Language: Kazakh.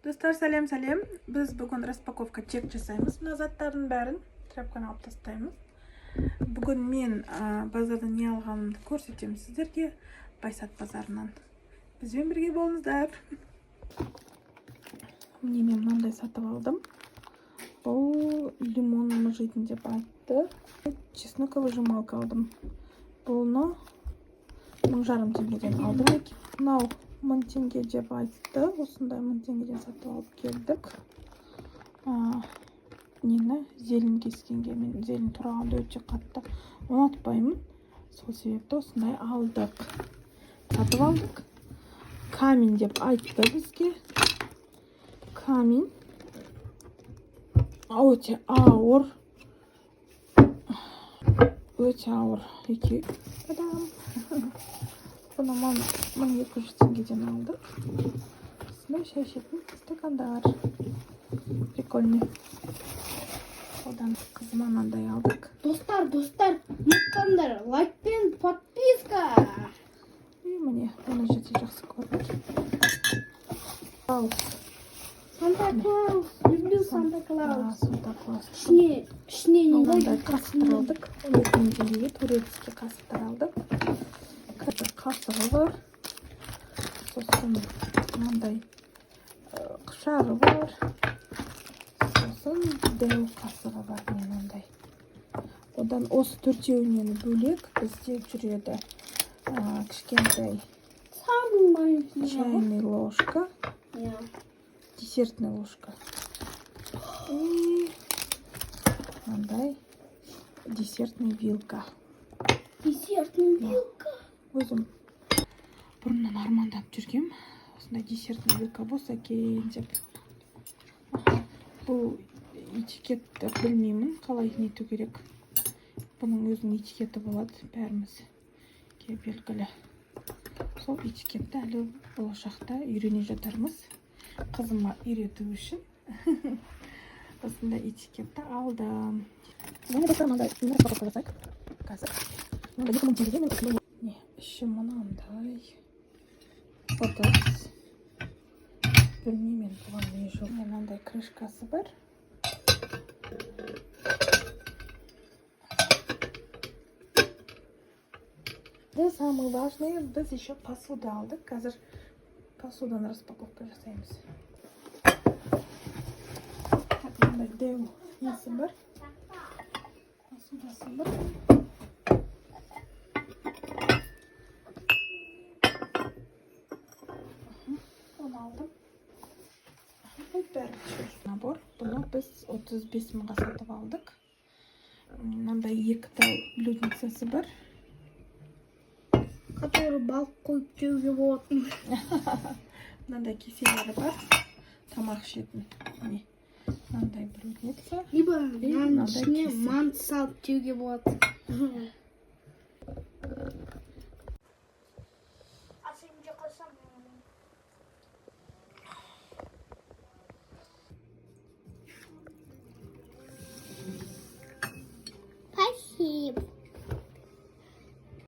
Достар, сәлем, сәлем! Біз бүгін распаковка чек жасаймыз. Мына заттардың бәрін тряпканы алып тастаймыз. Бүгін мен базардан не алғанымды көрсетемін сіздерге, Байсат базарынан. Бізбен бірге болыңыздар. Міне, мен мынандай сатып алдым. Бұл лимон мыжитын деп айтты. Чесноковыжималка алдым. Бұны 1500 теңгеден алдым екен. Мынау 1000 теңге деп айтты. Осындай 1000 теңгеден сатып алып келдік. Нені, зелень кескенге. Мен зелень турағанды өте қатты ұнатпаймын, сол себепті осындай алдық, сатып алдық. Камень деп айтты бізге. Камень өте ауыр, өте ауыр екен. Та-дам! Бұны 1200 теңгеден алдық. Осындай шай ішетін стакандар, прикольный. Одан қызыма мынандай алдық. Достар, достар, ұмытпаңдар, лайк пен подписка. И міне, бұны өте жақсы көрдік. Клаус. Санта Клаус, люблю Санта Клаус. Санта Клаус. Ішіне не Мынандай қасықтар алдық 12 000 теңгеге. Турецкий қасықтар алдық. Бір қасығы бар, сосын мынандай пышағы бар, сосын дәу қасығы бар, міне, мынандай. Одан осы төртеуінен бөлек бізде жүреді кішкентай Самый маленький. чайный ложка, Иә. десертный ложка и мынандай десертный вилка. Десертный вилка. Өзім бұрыннан армандап жүргем, осындай десертный вилка болса екен деп. Бұл этикетті білмеймін, қалай нету керек. Бұның өзінің этикеті болады, бәрімізге белгілі. Сол этикетті әлі болашақта үйрене жатармыз. Қызыма үйрету үшін осындай этикетті алдым. Міне, достар, мынандай распаковка жасайық қазір. Мынандай 2000 теңгеге мен осындай, не, іші мынандай ыдыс. Білмеймін енді, бұған не жоқ. Міне, мынандай крышкасы бар. Да, самое важное, біз еще посуда алдық. Қазір посуданы распаковка жасаймыз. Так, мынандай дәу несі бар, посудасы бар. Оны алдым. Бұл бәрі набор. Бұны біз 35 мыңға сатып алдық. Мынандай екі тал блюдницасы бар. Который балық қойып жеуге болатын. Мынандай кеселері бар, тамақ ішетін. Міне, мынандай блюдница. Либо И мынаның мынандай ішіне кесе. Манты салып жеуге болады.